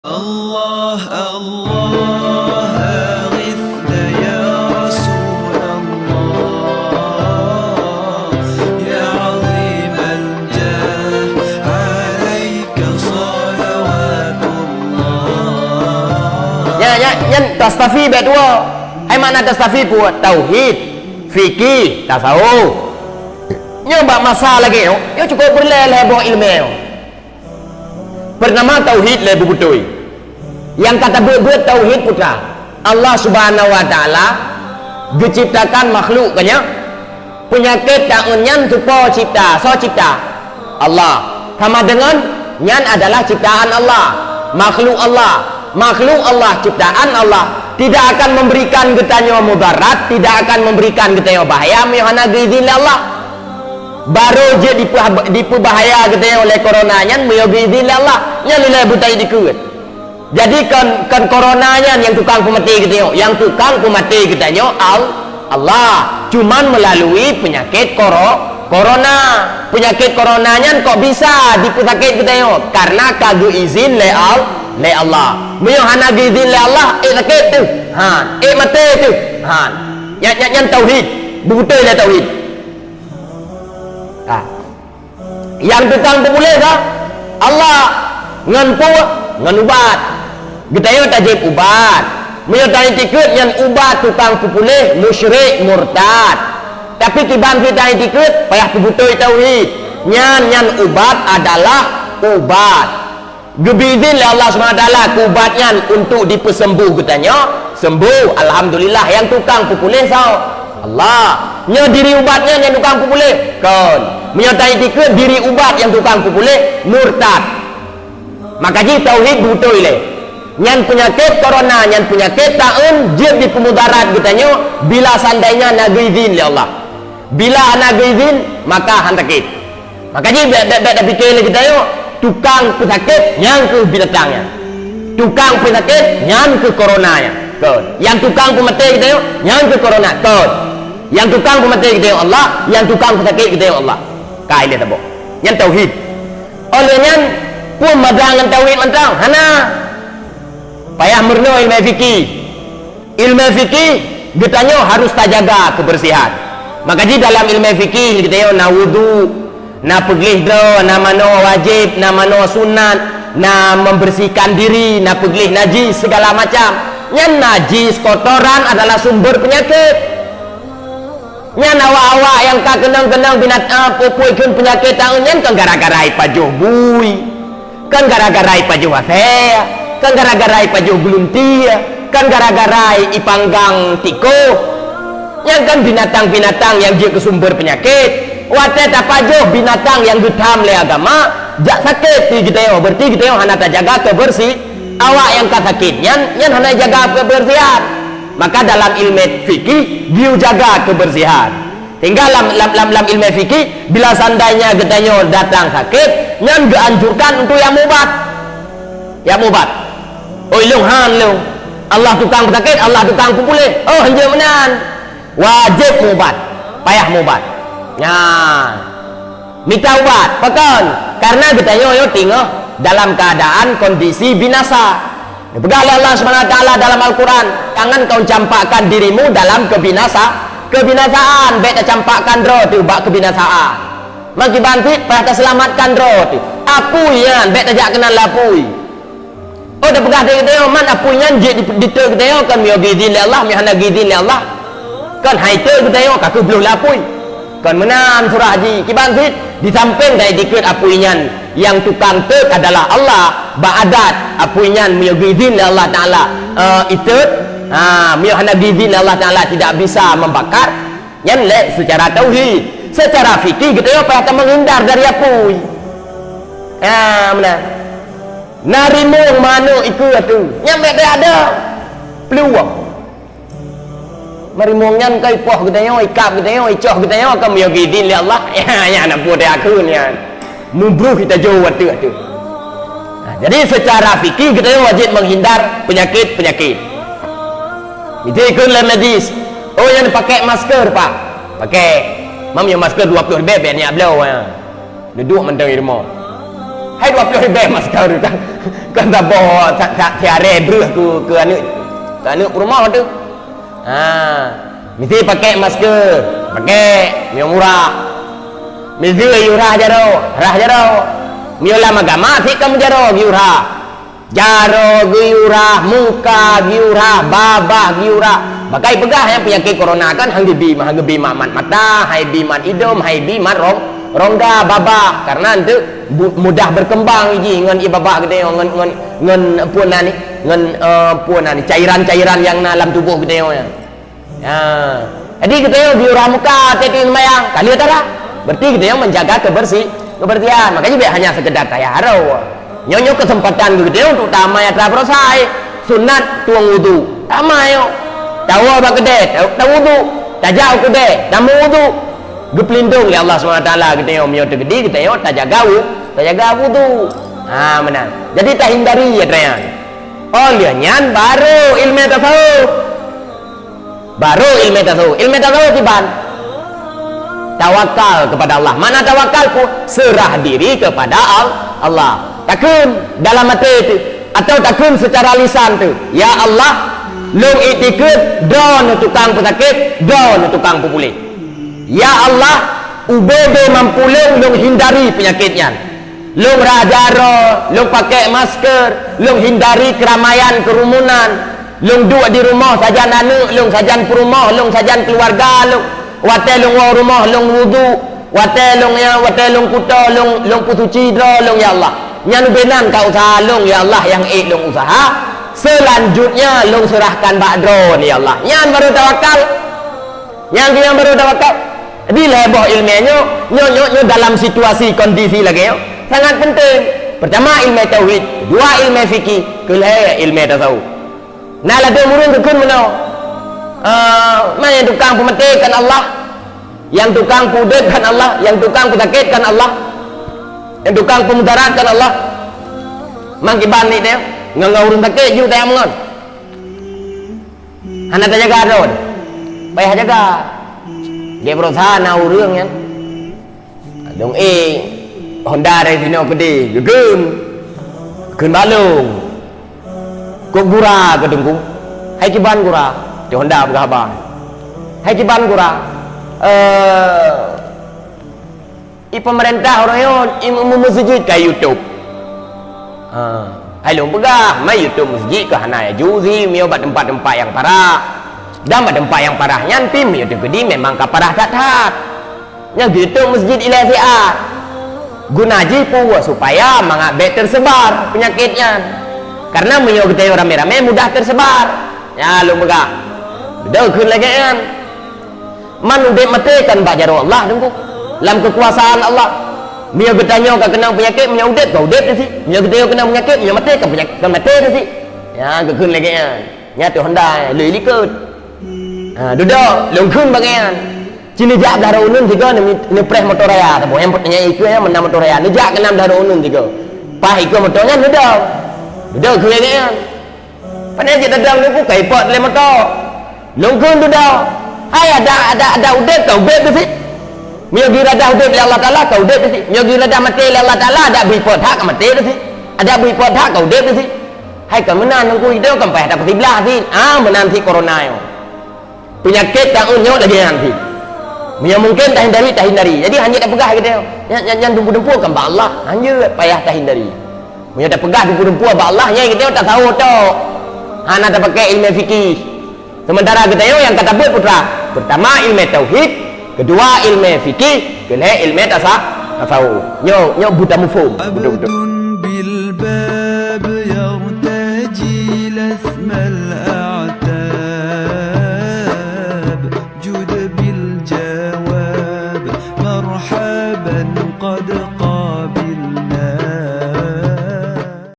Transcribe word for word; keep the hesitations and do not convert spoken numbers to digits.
Allah, Allah, aghithna ya Rasulullah, ya azimal jah, alaika salawatullah. Nyan, nyan, nyan tastafi bak dua. Hai makna tastafi pue? Tauhid, fikih, tasawuf. Nyoe bak masa lagée nyoe, nyoe cukup peureulée lhée boh iéleumé nyoe. Peurnama tauhid lé beubeutôi. Nyang ka tabeuet-beuet tauhid putra. Allah Subhanahu wa Taala geuciptakan makhluk keu nyan. Peunyakét taeun nyan soe cipta, soe cipta? Allah. Sama deungon nyan adalah ciptaan Allah, makhluk Allah. Makhluk Allah, ciptaan Allah, tidak akan memberikan geutanyoe mudarat, tidak akan memberikan geutanyoe bahaya meunyoe hana geuizin lé Allah. Barô jeuet dipeuhab-, dipeubahaya geutanyoe lé corona nyan meunyoe geuizin lé Allah. Nyan ilée butai dikeue. Jadi kon, kon corona nyan nyang tukang peumaté geutanyoe, nyang tukang peumaté geutanyoe Al-, Allah. Cuman melalui peunyakét koro-, corona. Peunyakét corona nyan kok bisa dipeusakét geutanyoe? Karena ka geuizin lé Al-, lé Allah. Meunyoe hana geuizin lé Allah, ék sakét teuh. Ha, ék maté teuh. Ha. Nyan, nyan, nyan tauhid. Beubeutôi lé tauhid. Ha. Nyang tukang peupuléh ka Allah ngon peue? Ngon ubat. Geutanyoe tajép ubat. Meunyoe taiktikeuet nyan ubat tukang peupuléh, musyrik, murtad. Tapi kiban fit taiktikeuet payah peubeutôi tauhid. Nyan, nyan ubat adalah ubat. Geubi izin lé Allah Subhanahu Wa Taala keu ubat nyan untuk dipeusembuh geutanyoe, sembuh, alhamdulillah, nyang tukang peupuléh soe? Allah. Nyoe diri ubat nyan nyang tukang peupuléh? Kon. Meunyoe taiktikeuet diri ubat nyang tukang peupuléh, murtad. Maka jih tauhid beutôi lé. Nyan peunyakét corona, nyan peunyakét taeun jeuet dipeumudarat geutanyoe bila seandainya na geuizin lé Allah. Bila hana geuizin, maka han sakét. Maka jih bék, bék, bék tapike lé geutanyoe, tukang peusakét nyan keuh binatang nyan. Tukang peusakét nyan keuh corona nyan. Kon. Nyang tukang peumaté geutanyoe nyan keuh corona. Kon. Nyang tukang peumaté geutanyoe Allah, nyang tukang peusakét geutanyoe Allah. Ka ilée saboh. Nyan tauhid. Óh lheueh nyan, peue mada ngon tauhid mantong? Hana. Payah meurunoe iéleumé fikih. Iéleumé fikih, geutanyoe harus tajaga keubeursihan. Maka jih dalam iéleumé fikih geutanyoe na wudhu, na peugleh droe, na manoe wajéb, na manoe sunat, na membersihkan diri, na peugleh najis, segala macam. Nyan najis, kotoran adalah sumber penyakit. Nyan awak-awak nyang ka keunong-keunong binat-, eh, peue-peue kheun peunyakét taeun nyan kon gara-gara ipajoh bui, kon gara-gara ipajoh asée, kon gara-gara ipajoh geuluntie, kon gara-gara ipanggang tikôh. Nyan kon binatang-binatang nyang jeuet keu sumber peunyakét. Watée tapajoh binatang nyang geutham lé agama, jak sakét di geutanyoe, berarti geutanyoe hana tajaga keubeursi-, awak nyang ka sakét nyan, nyan hana jaga keubeursihan. Maka dalam iéleumé fikih, geujaga keubeursihan. Sehingga lam, lam, lam, lam iéleumé fikih, bila seandainya geutanyoe datang sakét, nyan geuanjurkan untuk jak meuubat. Jak meuubat. Oi, lôn han lôn. Allah tukang peusakét, Allah tukang peupuléh. Oh, hanjeuet meunan. Wajéb meuubat. Payah meuubat. Nyan. Mita ubat. Pakon? Karena geutanyoe nyoe teungoh dalam keuadaan kondisi binasa. Geupeugah lé Allah Subhanahu Wa Taala dalam Al-Quran, "Jangan kau campakkan dirimu dalam kebinasa-, kebinasaan." Bék tacampakkan droe teuh bak kebinasaan. Meukiban cit payah taseulamatkan droe teuh. Apui nyan bék tajak keunan lé apui. Oh, tapeugah lé geutanyoe, man apui nyan jeuet di-, diteuk geutanyoe, kon meunyoe geuizin lé Allah, meunyoe hana geuizin lé Allah. Kon hai teuk geutanyoe, ka keuh bloh lé apui. Kon meunan surah jih. Kiban cit, di sampéng taiktikeuet apui nyan, nyang tukang teuk adalah Allah, bak adat apui nyan meunyoe geuizin lé Allah Taala, eh, iteuk, ha, meunyoe hana geuizin lé Allah Taala tidak bisa membakar, nyan lé seucara tauhid. Seucara fikih geutanyoe payah tameuhindar dari apui. Ha, meunan. Na rimueng manok ikeue ateueh, nyan bék teuadong. Peuluwang. Meurimueng nyan ka ipoh geutanyoe, ikab geutanyoe, icoh geutanyoe, ka meunyoe geuidhin lé Allah. Ya, nyan na peue teuakheun nyan. Mubruh itajoe ateueh-ateueh. Nah, jadi seucara fikih geutanyoe wajéb meuhindar peunyakét-peunyakét. Itu ikheun lé medis. Oh, nyan pakèk masker, Pak. Pakèk. Mam nyoe masker dua ploh ribèe, bèk neujak bloe, ya. Neuduek mantong di rumoh. Hai dua ploh ribèe masker tu kan. Kan saboh sa-, sa-, siaré breuh keu, keu aneuk, keu aneuk peurumoh tu. Ha, meusti pakai masker, pakai, meunyoe murah. Meusti geuyue rhah jaroe, rhah jaroe. Meunyoe lam agama sit ka meujaroe geuyue rhah. Jaroe geuyue rhah, muka geuyue rhah, babah geuyue rhah. Pakai peugah nyang peunyakét corona kan han geubi, han geubi mat mata, han geubi mat idông, han geubi mat rong, rongga, babah. Karena enteuk bu-, mudah berkembang jih ngon ié babah geutanyoe, ngon, ngon, ngon peue nan ni, ngon, eh, peue nan ni, cairan-cairan nyang na lam tuboh geutanyoe nyan. Ha. Jadi geutanyoe geuyue rhah muka, watèe teuseumayang, ka lheueh tarhah. Berarti geutanyoe menjaga kebersi-, kebersihan. Makanya bèk hanya sekedar tayah jaroe. Nyoe, nyoe keuseumpatan geutanyoe untuk tamai atra peurasai. Sunat tueng wudu. Tamai nyoe. Tawoe bak keudè, ta-, tawudu. Tajak u keudè, tameuwudu. Geupeulindong lé Allah Subhanahu Wa Taala geutanyoe meunyoe teukeudi geutanyoe tajaga wu-, tajaga wudu. Ha, meunan. Jadi tahindari atra nyan. Oh lheueh nyan baru ilmu tasawuf. Baru ilmu tasawuf. Ilmu tasawuf kiban? Tawakal kepada Allah. Makna tawakal pun serah diri kepada Al-, Allah. Takheun dalam até teuh atau takheun secara lisan teuh, "Ya Allah, lôn iktikeuet droeneuh tukang peusakét, droeneuh tukang peupuléh. Ya Allah, ubé-bé mampu lôn, lôn hindari peunyakét nyan." Lôn rhah jaroe, lôn pakai masker, lôn hindari keramaian, kerumunan. Lôn duek di rumoh sajan aneuk lôn, sajan peurumoh lôn, sajan keuluwarga lôn. Watèe lôn woe rumoh lôn wudu, watèe lôn, ya, watèe lôn kuto lôn, lôn peusuci droe lôn, ya Allah. Nyan ubé nan ka useuha lôn, ya Allah, nyang ék lôn useuha. Seulanjutnya lôn seurahkan bak Droeneuh, ya Allah. Nyan baru tawakal. Nyang keu nyang baru tawakal. Di lhèe boh ileumèe nyoe, nyoe, nyoe, nyoe dalam situasi kondisi lagèe nyoe sangat penting. Pertama ileumèe tauhid, kedua ileumèe fikih, keulhèe ileumèe tasawuf. Na ladôm ureueng geukheun meunoe, "Eh, man nyang tukang peumaté kon Allah, nyang tukang peuudép kon Allah, nyang tukang peusakét kon Allah, nyang tukang peumudarat kon Allah." Man kiban nyan ngon, ngon ureueng sakét ju tayang meungon. Hana tajaga droe. Payah jaga. Di perusahaan na ureueng nyan. Dong eh Honda dari sinoe keudeh, geukheun. Kheun balong. Kok gura keu teungku? Hai kiban gura? Di Honda peugah haba. Hai kiban gura? Eh, I pemerintah uroe nyoe i meu-, meu-, meuseujid ka YouTube. Ha, hai lôn peugah, ma YouTube meuseujid ka hana laju si meunyoe bak teumpat-teumpat nyang parah. Dan bak teumpat nyang parah nyan pih meunyoe teukeudi memang ka parah that-that. Nyan YouTube meuseujid ilèe siat. Guna jih peue supaya mangat bèk teusebar peunyakét nyan. Karena meunyoe geutanyoe ramé-ramé mudah teusebar. Nyan lôn peugah. Beudôh kheun lagèe nyan. Man udép maté kan bak jaroe Allah teungku. Lam keukuasaan Allah. Meunyoe geutanyoe ka keunong peunyakét, meunyoe udép ka udép teuh sit. Meunyoe geutanyoe keunong peunyakét, meunyoe maté ka peunyakét, ka maté teuh sit. Nyan geukheun lagèe nyan. Nyan teuh Honda lheueh likot. Ha, dudoe lôn kheun bak gobnyan. Ci neujak blah droe uneun sigoe neu-, neupreh moto raya saboh. Nyang, nyang ikeu nyan meunan moto raya. Neujak keunan blah droe uneun sigoe. Paih ikeu moto nyan neudong. Dudoe kheun lagèe nyan. Pane jeuet tadong lôn kheun ka ipot lé moto. Lôn kheun dudoe. Hai adak, adak, adak udép ka udép teuh sit. Meunyoe geuradah udép lé Allah Taala ka udép teuh sit. Meunyoe geuradah maté lé Allah Taala adak bri po that ka maté teuh sit. Adak bri po that ka udép teuh sit. Hai ka meunan lôn kheun idong ka payah tapeusiblah sit. Ah, meunan sit corona nyoe. Peunyakét taun nyoe lagèe nyan sit. Meunyoe mungken tahindari, tahindari. Jadi hanjeuet tapeugah geutanyoe. Nyan, nyan, nyan dumpeue-dumpeue kan bak Allah. Hanjeuet payah tahindari. Meunyoe tapeugah dumpeue-dumpeue bak Allah, nyan geutanyoe tasawuf tok. Hana tapakai ileumèe fikih. Sementara geutanyoe nyang ka tabeuet putra, pertama ileumèe tauhid, kedua ileumèe fikih, keulhèe ileumèe tasa-, tasawuf. Nyoe, nyoe buta muphom, beutôi-beutôi. عبد بالباب يرتجي لثم الأعتاب. جد بالجواب